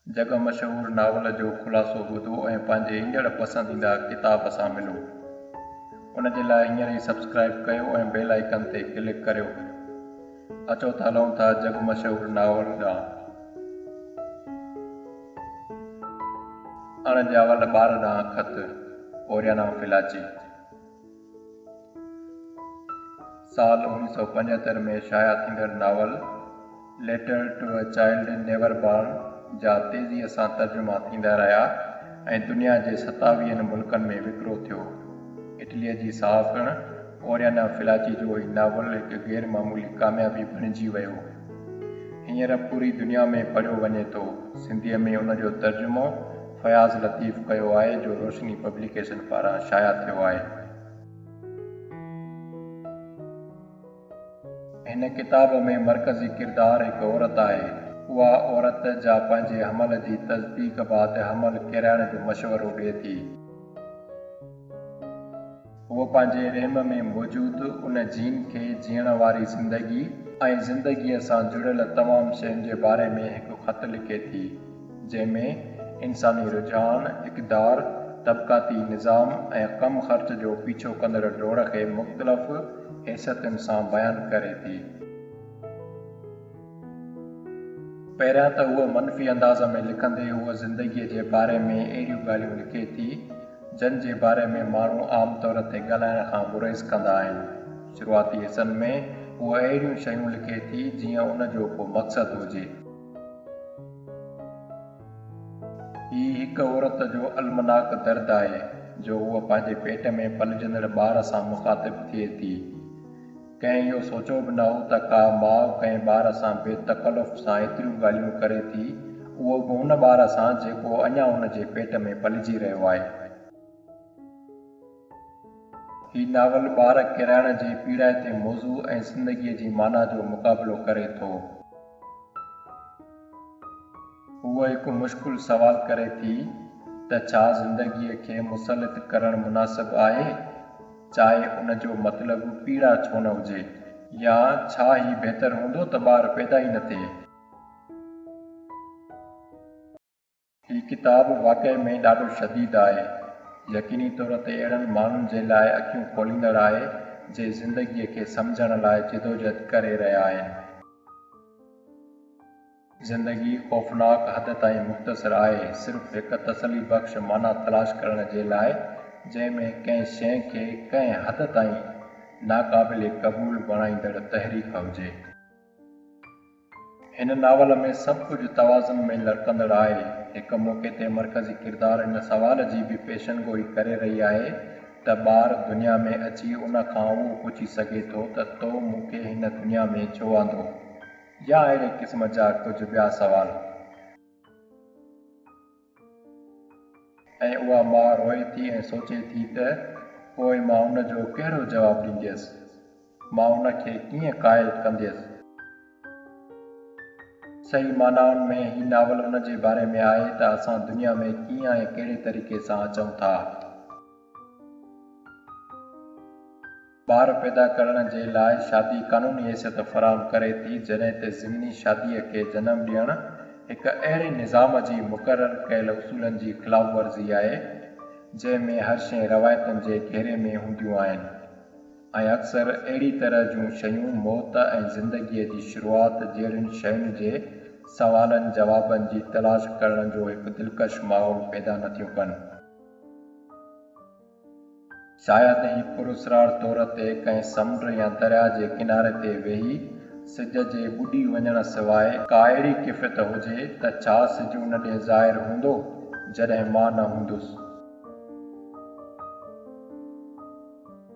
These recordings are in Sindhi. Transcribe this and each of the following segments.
جڳ مشهور ناول جو خلاصو ٻڌو ۽ پنهنجي ايندڙ پسنديده ڪتاب سان ملو. ان جي لاء هينئر ئي سبسڪرائيب ڪيو ۽ بيل آئيڪن تي ڪلڪ ڪريو. اچو ته هلون ٿا جڳ مشهور ناول ڏانهن. اڻ ڄاول ٻار ڏانهن خط، اوريانا فلاچي. سال 1975 ۾ شايع ٿيندڙ novel letter to a child never born جا تيزيء سان ترجما ٿيندا رهيا ۽ دنيا جي ستاويهن ملڪن ۾ وڪرو ٿيو. اٽليء جي صحافڻ اوريانا فلاچي جو هي ناول هڪ غير معمولي ڪاميابي بڻجي ويو. هينئر پوري دنيا ۾ پڙهيو وڃي ٿو. سنڌيء ۾ ان جو ترجمو فياض لطيف ڪيو آهي جو روشني پبليڪيشن پاران شايع ٿيو آهي. هن ڪتاب ۾ مرڪزي ڪردار هڪ عورت آهي. اها عورت جا پنهنجي حمل جي تصديق بعد حمل ڪيرائڻ جو مشورو ڏئي ٿي. هوء پنهنجي رحم ۾ موجود ان جين کي جيئڻ واري زندگي ۽ زندگيء سان جڙيل تمام شين جي باري ۾ هڪ خط لکي ٿي، جنهن ۾ انساني رجحان، اقدار، طبقاتي نظام ۽ ڪم خرچ جو پيڇو ڪندڙ ڊوڙ کي مختلف حيثيتن سان بيان ڪري ٿي. پهريان ته هوء منفي انداز ۾ لکندي هوء زندگيء جي باري ۾ اهڙيون ڳالهيون لکي ٿي، جن جي باري ۾ ماڻهو عام طور تي ڳالهائڻ کان گريز ڪندا آهن. شروعاتي حصن ۾ هوء اهڙيون شيون لکي ٿي، جيئن ان جو ڪو مقصد هجي. هي هڪ عورت جو المناڪ درد آهي، جو هوء پنهنجي پيٽ ۾ پلجندڙ ٻار سان مخاطب ٿئي ٿي. ڪنهن اهو سوچيو به نه هو ته ڪا ماء ڪنهن ٻار سان بي تڪلف سان ايتريون ڳالهيون ڪري ٿي، اهو به ان ٻار سان جيڪو اڃا ان جي پيٽ ۾ پلجي رهيو آهي. هي ناول ٻار ڪيرائڻ جي پيڙائتي موضوع ۽ زندگيء جي معنيٰ جو مقابلو ڪري ٿو. هوء هڪ مشڪل سوال ڪري ٿي ته ڇا زندگيء کي مسلط ڪرڻ مناسب آهي؟ چاهي ان جو مطلب پيڙا ڇو نه هجي؟ يا ڇا هي بهتر هوندو ته ٻار پيدا ئي نه ٿئي؟ هي ڪتاب واقعي ۾ ڏاڍو شديد آهي. يقيني طور تي اهڙن ماڻهن جي لاء اکيون کوليندڙ آهي جي زندگيء کي سمجهڻ لاء جدوجهد ڪري رهيا آهن. زندگي خوفناڪ حد تائين مختصر آهي، صرف هڪ تسلي بخش معنيٰ تلاش ڪرڻ جي لاء، جنهن ۾ ڪنهن شيء کي ڪنهن حد تائين ناقابل قبول بڻائيندڙ تحريڪ هجي. هن ناول ۾ سڀ ڪجهه توازن ۾ لڙڪندڙ آهي. هڪ موقعي تي مرڪزي ڪردار ان سوال جي به پيشنگوئي ڪري رهي آهي ته ٻار دنيا ۾ اچي ان کان اهو پڇي سگهي ٿو ته تو مون کي هن دنيا ۾ ڇو آندو؟ يا اهڙي قسم جا ڪجهه ٻيا سوال. ۽ اها ماء روئي ٿي ۽ سوچي ٿي ته پوء مان ان جو ڪهڙو جواب ڏينديس؟ مان ان کي ڪيئن قائل ڪنديس؟ صحيح معنائن ۾ هي ناول ان جي باري ۾ آهي ته اسان دنيا ۾ ڪيئن ۽ ڪهڙي طريقي سان اچون ٿا. ٻار پيدا ڪرڻ جي لاء شادي قانوني حيثيت فراهم ڪري ٿي جڏهن ته ضمني شاديء کي جنم ڏيڻ هڪ اهڙي نظام جي مقرر ڪيل اصولن جي خلاف ورزي آهي جنهن ۾ هر شيء روايتن جي گهيري ۾ هونديون آهن ۽ اڪثر اهڙي طرح جون شيون موت ۽ زندگيء جي شروعات جهڙين شين جي سوالن جوابن جي تلاش ڪرڻ جو هڪ دلڪش ماحول پيدا نٿيون ڪن. شايد هي پراسرار طور تي ڪنهن سمنڊ يا درياء جي ڪناري تي ويهي سج جي ٻڏي وڃڻ سواء ڪا اهڙي ڪيفيت هجي ته ڇا سج ان ڏينهن ظاهر هوندو جڏهن مان نه هوندس.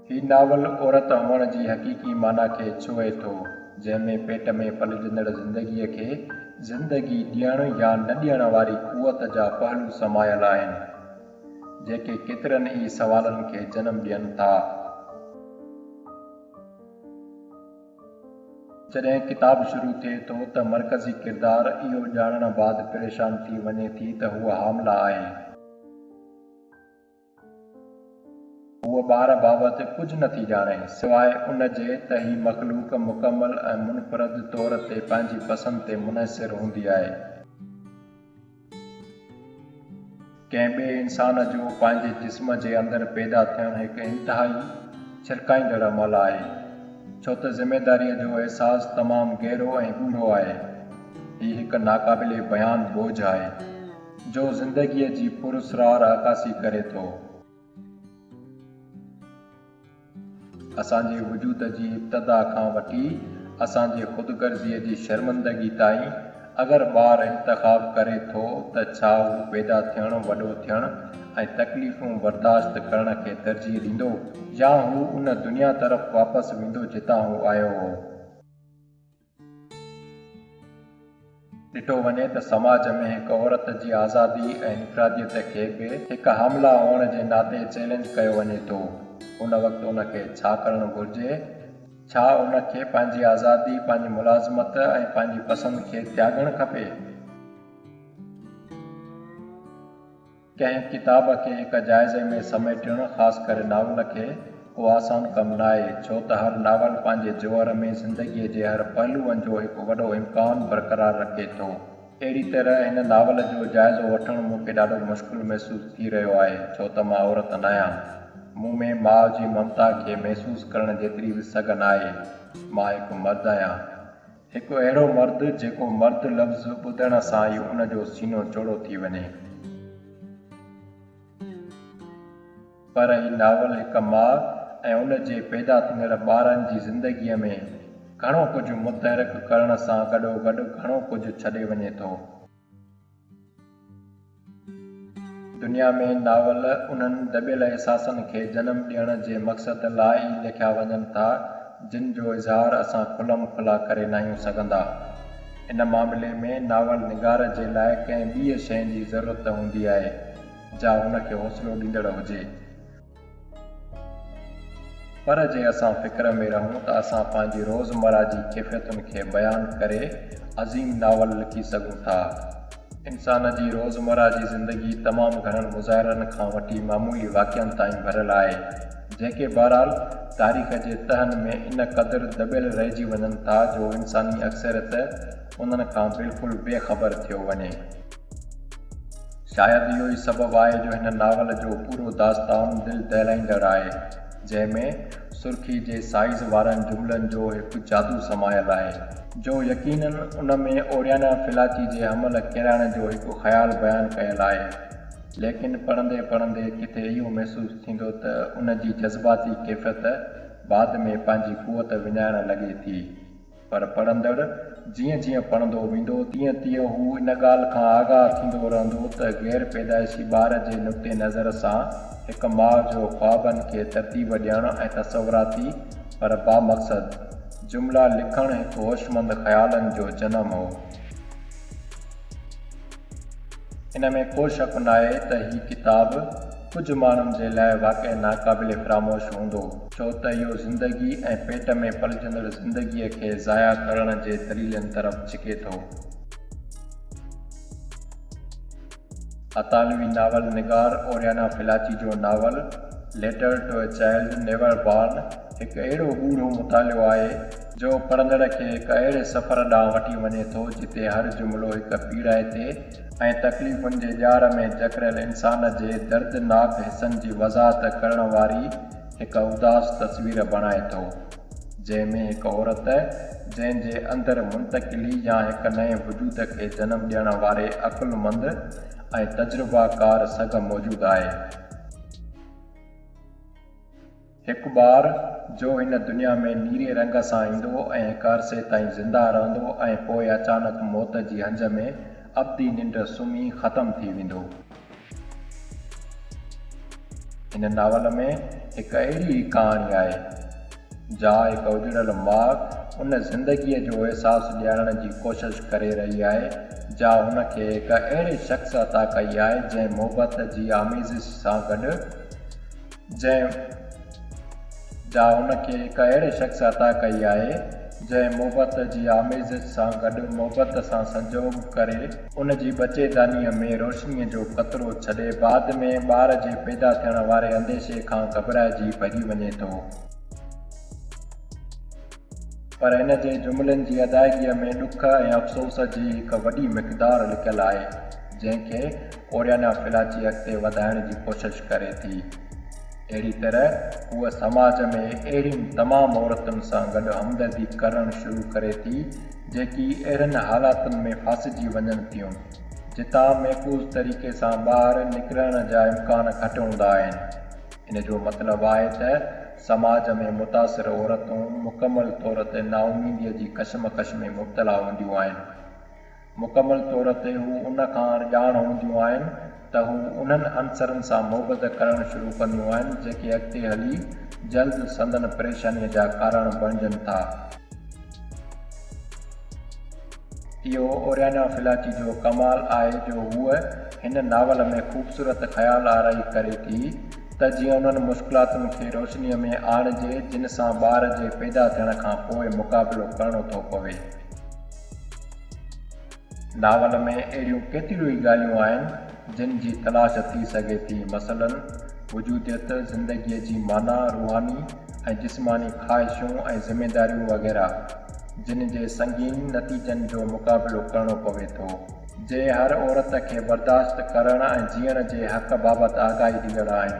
هي ناول عورت هئڻ جي حقيقي معنيٰ کي ڇهي ٿو، جنهن ۾ پيٽ ۾ پلجندڙ زندگيء کي زندگي ڏيڻ يا نه ڏيڻ واري قوت جا پهلو سمايل آهن. جيڪي ڪيترن ئي سوالن کي جنم ڏين ٿا. جڏهن ڪتاب شروع ٿئي ٿو ته مرڪزي ڪردار اهو ڄاڻڻ بعد پريشان ٿي وڃي ٿي ته هوء حامله آهي. هوء ٻار بابت ڪجهه نه ٿي ڄاڻي، سواء ان جي ته هي مخلوق مڪمل ۽ منفرد طور تي پنهنجي پسند تي منحصر هوندي آهي. ڪنهن ٻئي انسان جو پنهنجي جسم جي اندر پيدا ٿيڻ هڪ انتهائي ڇرڪائيندڙ عمل آهي، ڇو ته ذميداريء جو احساس تمام گهرو ۽ ڳوڙهو آهي. هي هڪ ناقابل بيان بوجهه آهي، جو زندگيء جي پراسرار عڪاسي ڪري ٿو. اسان جي وجود جي ابتدا کان وٺي اسان جي خود غرضيء جي شرمندگي تائين، اگر ٻار انتخاب ڪري ٿو ته ڇا هو پيدا ٿيڻ، وڏو ٿيڻ ۽ تڪليفون برداشت ڪرڻ کي ترجيح ڏيندو يا هو ان دنيا طرف واپس ويندو جتان هو آيو هو؟ ڏٺو وڃي ته سماج ۾ هڪ عورت جي آزادي ۽ انفراديت کي به هڪ حامله هئڻ جي ناتي چئلينج ڪيو وڃي ٿو. ان وقت ان کي ڇا ڪرڻ گهرجي؟ ڇا ان کي پنهنجي آزادي، پنهنجي ملازمت ۽ پنهنجي پسند کي تياڳڻ کپي؟ ڪنهن ڪتاب کي هڪ جائزي ۾ سميٽڻ، خاص ڪري ناول کي، ڪو آسان ڪم ناهي، ڇو ته هر ناول پنهنجي جوهر ۾ زندگيء جي هر پهلوء جو هڪ وڏو امڪان برقرار رکي ٿو. اهڙي طرح هن ناول جو جائزو وٺڻ مون کي ڏاڍو مشڪل محسوس ٿي رهيو آهي، ڇو ته مان عورت ناهيان. مون ۾ ماء جي ممتا کي محسوس ڪرڻ جيتري به سگهه ناهي. مان هڪ مرد آهيان. هڪ اهڙو مرد جيڪو مرد لفظ ٻڌڻ سان ئي ان جو سينو چوڙو ٿي وڃي. پر هي ناول هڪ ماء ۽ ان جي پيدا ٿيندڙ ٻارن جي زندگيء ۾ گهڻو ڪجهه متحرڪ ڪرڻ سان گڏوگڏ گهڻو ڪجهه ڇڏي وڃي ٿو. دنيا ۾ ناول انهن دٻيل احساسن کي جنم ڏيڻ جي مقصد لاء ئي لکيا وڃن ٿا، جن جو اظهار اسان کلم کلا ڪري ناهيون سگهندا. ان معاملي ۾ ناول نگار جي لاء ڪنهن ٻيء شيء جي ضرورت هوندي آهي، جا هن کي حوصلو ڏيندڙ هجي. پر جي اسان فڪر ۾ رهون ته اسان پنهنجي روزمره جي ڪيفيتن کي بيان ڪري عظيم ناول لکي سگهون ٿا. انسان جي روزمره جي زندگي تمام گهڻن مظاهرن کان وٺي معمولي واقعن تائين ڀريل آهي، جيڪي بهرحال تاريخ جي تهن ۾ ان قدر دٻيل رهجي وڃن ٿا جو انساني اڪثريت انهن کان بلڪل بي خبر ٿيو وڃي. شايد اهو ئي سبب آهي جو هن ناول جو پورو داستان دل دهلائيندڙ آهي، جنهن ۾ سرخي جي سائيز وارن جملن جو هڪ جادو سمايل آهي، جو يقيناً ان ۾ اوريانا فلاچي جي حمل ڪيرائڻ جو هڪ خيال بيان ڪيل آهي، ليڪن پڙهندي پڙهندي ڪٿي اهو محسوس ٿيندو ته ان جي جذباتي ڪيفيت بعد ۾ پنهنجي قوت وڃائڻ لڳي ٿي. پر پڙهندڙ جيئن جيئن پڙهندو ويندو، تيئن تيئن هو ان ڳالهه کان آگاهه ٿيندو رهندو ته غير پيدائشي ٻار جي نقطي نظر سان هڪ ماء جو خوابن کي ترتيب ڏيڻ ۽ تصوراتي پر بامقصد جملا لکڻ هڪ هوشمند خيالن جو جنم هو. ان ۾ ڪو شڪ ناهي ته هي ڪتاب ڪجهه ماڻهن جي لاء واقعي ناقابل فراموش هوندو، ڇو ته اهو زندگي ۽ پيٽ ۾ پلجندڙ زندگيء کي ضايع ڪرڻ جي دليلن طرف ڇڪي ٿو. اطالوي ناول نگار اوريانا فلاچي جو novel Letter to a Child Never Born هڪ اهڙو ڳوڙهو مطالعو آهي، جو پڙهندڙ کي هڪ اهڙي سفر ڏانهن وٺي وڃي ٿو، جتي هر جملو هڪ پيڙائتي ۽ تڪليفن جي ڄار ۾ جڪڙيل انسان جي دردناڪ حصن جي وضاحت ڪرڻ واري هڪ اداس تصوير بڻائي ٿو، جنهن ۾ هڪ عورت، جنهن جي اندر منتقلي يا هڪ نئين وجود کي جنم ڏيڻ واري عقلمند ۽ تجربه ڪار سگهه موجود آهي. هڪ ٻار، جو هن دنيا ۾ نيري رنگ سان ايندو ۽ هڪ عرصي تائين زنده رهندو ۽ پوء اچانڪ موت جي هنج ۾ ابدي ننڊ سمهي ختم ٿي ويندو. هن ناول ۾ هڪ اهڙي ئي ڪهاڻي آهي، جا هڪ اجڙيل ماء ان زندگيء جو احساس ڏيارڻ جي ڪوشش ڪري رهي آهي، جا هن کي هڪ اهڙي شخص عطا ڪئي آهي، جنهن محبت جي آميزش سان گڏ جنهن جا هن کي هڪ اهڙي شخص عطا ڪئي آهي، جنهن محبت جي آميزش سان گڏ محبت سان سنجوڳ ڪري، ان جي ٻچي دانيء ۾ روشنيء جو قطرو ڇڏي، بعد ۾ ٻار جي پيدا ٿيڻ واري انديشي کان گهٻرائجي ڀڄي وڃي ٿو. پر هن جي جملن جي ادائگيء ۾ ڏک ۽ افسوس جي هڪ وڏي مقدار لڪيل آهي. جنهن کي اوريانا فلاچي اڳتي وڌائڻ جي ڪوشش ڪري ٿي. اهڙي طرح هوء سماج ۾ اهڙين تمام عورتن سان گڏ همدردي ڪرڻ شروع ڪري ٿي، جيڪي اهڙن حالاتن ۾ ڦاسجي وڃن ٿيون، جتان محفوظ طريقي سان ٻاهر نڪرڻ جا امڪان گهٽ هوندا آهن. ان جو مطلب آهي ته سماج ۾ متاثر عورتون مڪمل طور تي نااميديء جي ڪشمڪش ۾ مبتلا هونديون آهن. مڪمل طور تي هو ان کان اڻڄاڻ هونديون آهن ته هو انهن عنصرن سان محبت ڪرڻ شروع ڪنديون آهن جيڪي اڳتي هلي جلد سندن پريشانيء جا ڪارڻ بڻجن ٿا. اهو اوريانا فلاچي جو ڪمال آهي جو هوء هن ناول ۾ خوبصورت خيال آرائي ڪري ٿي ته جيئن انهن مشڪلاتن کي روشنيء ۾ آڻجي جن سان ٻار جي پيدا ٿيڻ کان پوء مقابلو ڪرڻو ٿو پوي. ناول ۾ اهڙيون ڪيتريون ئي ڳالهيون آهن، جن جي تلاش ٿي سگهي ٿي، مثلاً، وجوديت، زندگيء جي معنيٰ، روحاني ۽ جسماني خواهشون ۽ ذميداريون وغيره، جن جي سنگين نتيجن جو مقابلو ڪرڻو پوي ٿو. جي هر عورت کي برداشت ڪرڻ ۽ جيئڻ جي حق بابت آگاهي ڏيندڙ آهن.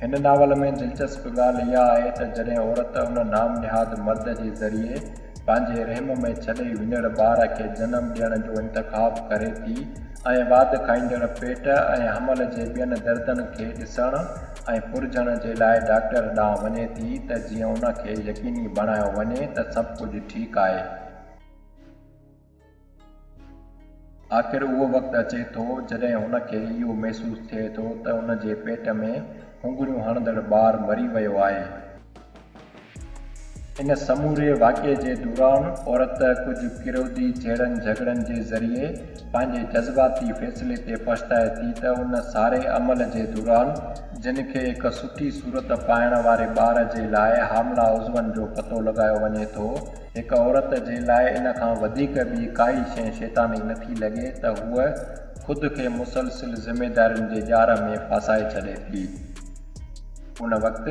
هن ناول ۾ دلچسپ ڳالهه اها آهي ته جڏهن عورت ان نام نهاد مرد جي ذريعي پنهنجي رحم ۾ ڇڏي ويندڙ ٻار کي جنم ڏيڻ جو انتخاب ڪري ٿي ۽ واڌ کائيندڙ پيٽ ۽ حمل جي ٻين دردن کي ڏسڻ ۽ پرجهڻ جي لاء ڊاڪٽر ڏانهن وڃي ٿي ته جيئن ان کي يقيني بڻايو وڃي ته سڀ ڪجهه ٺيڪ آهي. آخر اهو وقت اچي ٿو جڏهن هن کي اهو محسوس ٿئي ٿو ته هن جي پيٽ ۾ هونگڙيون هڻندڙ ٻار مري ويو آهي. ان سموري واقعي جي دوران عورت ڪجهه ڪروڌي جهيڙن جهڳڙن جي ذريعي پنهنجي جذباتي فيصلي تي پڇتائي ٿي ته ان ساري عمل جي دوران جن کي هڪ سٺي صورت پائڻ واري ٻار جي لاء حامله عضون جو پتو لڳايو وڃي ٿو. هڪ عورت جي لاء ان کان وڌيڪ ٻي ڪائي شيء شيطاني نه ٿي لڳي ته هوء خود کي مسلسل ذميدارين جي ڄار ۾ ڦاسائي ڇڏي ٿي. ان وقت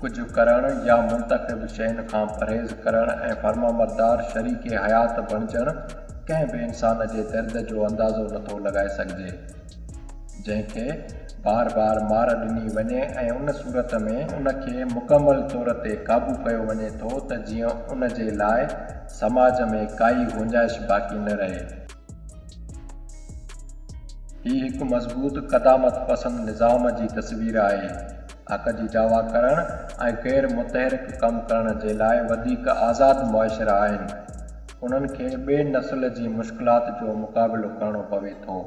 ڪجهه ڪرڻ يا منتخب شين کان پرهيز ڪرڻ ۽ فرمانبردار شريڪ حيات بڻجڻ ڪنهن به انسان جي درد جو اندازو نه ٿو لڳائي سگهجي. جنهن کي بار بار مار ڏني وڃي ۽ ان صورت ۾ ان کي مڪمل طور تي قابو ڪيو وڃي ٿو ته جيئن ان جي لاء سماج ۾ ڪائي گنجائش باقي نه رهي. هي هڪ مضبوط قدامت پسند نظام جي تصوير آهي. حق جي دعويٰ ڪرڻ ۽ غير متحرڪ ڪم ڪرڻ جي لاء وڌيڪ آزاد معاشرا آهن. انهن کي ٻئي نسل جي مشڪلات جو مقابلو ڪرڻو پوي ٿو.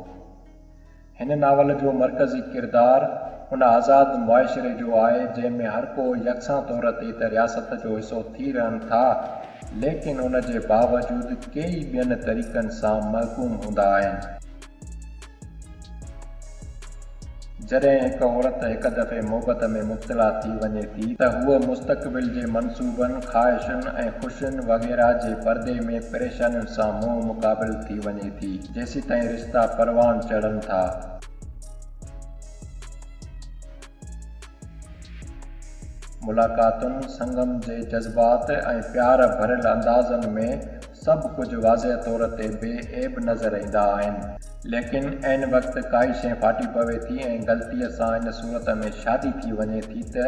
هن ناول جو مرڪزي ڪردار ان آزاد معاشري جو آهي جنهن ۾ هر ڪو يڪسان طور تي ته رياست جو حصو ٿي رهن ٿا ليڪن ان جي باوجود ڪيئي ٻين طريقن سان محڪوم هوندا آهن. جڏهن هڪ عورت هڪ دفعي محبت ۾ مبتلا ٿي وڃي ٿي ته هوء مستقبل جي منصوبن، خواهشن ۽ خوشين وغيره جي پردي ۾ پريشانين سان منهن مقابل ٿي وڃي ٿي، جيسيتائين رشتا پروان چڙهن ٿا. ملاقاتن، سنگم جي جذبات ۽ پيار ڀريل اندازن ۾ سڀ ڪجهه واضح طور تي بي عيب نظر ايندا آهن. ليڪن عين وقت ڪائي شيء ڦاٽي پوي ٿي ۽ غلطيء سان ان صورت ۾ شادي ٿي وڃي ٿي ته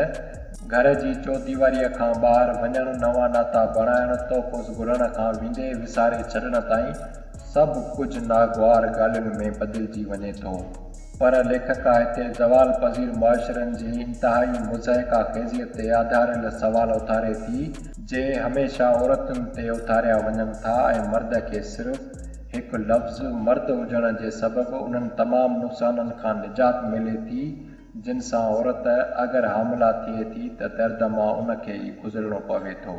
گهر جي چوديواريء کان ٻاهر وڃڻ، نوان ناتا بڻائڻ، تحفظ گهرڻ کان ويندي وساري ڇڏڻ تائين سڀ ڪجهه ناگوار ڳالهين ۾ بدلجي وڃي ٿو. پر ليکڪا هتي زوال پذير معاشرن جي انتهائي مضحڪه خيزيء تي آڌاريل سوال اٿاري ٿي، جي هميشه عورتن تي اٿاريا وڃن ٿا ۽ مرد کي صرف هڪ لفظ مرد هجڻ جي سبب انهن تمام نقصانن کان نجات ملي ٿي، جن سان عورت اگر حامله ٿئي ٿي ته درد مان ان کي ئي گذرڻو پوي ٿو.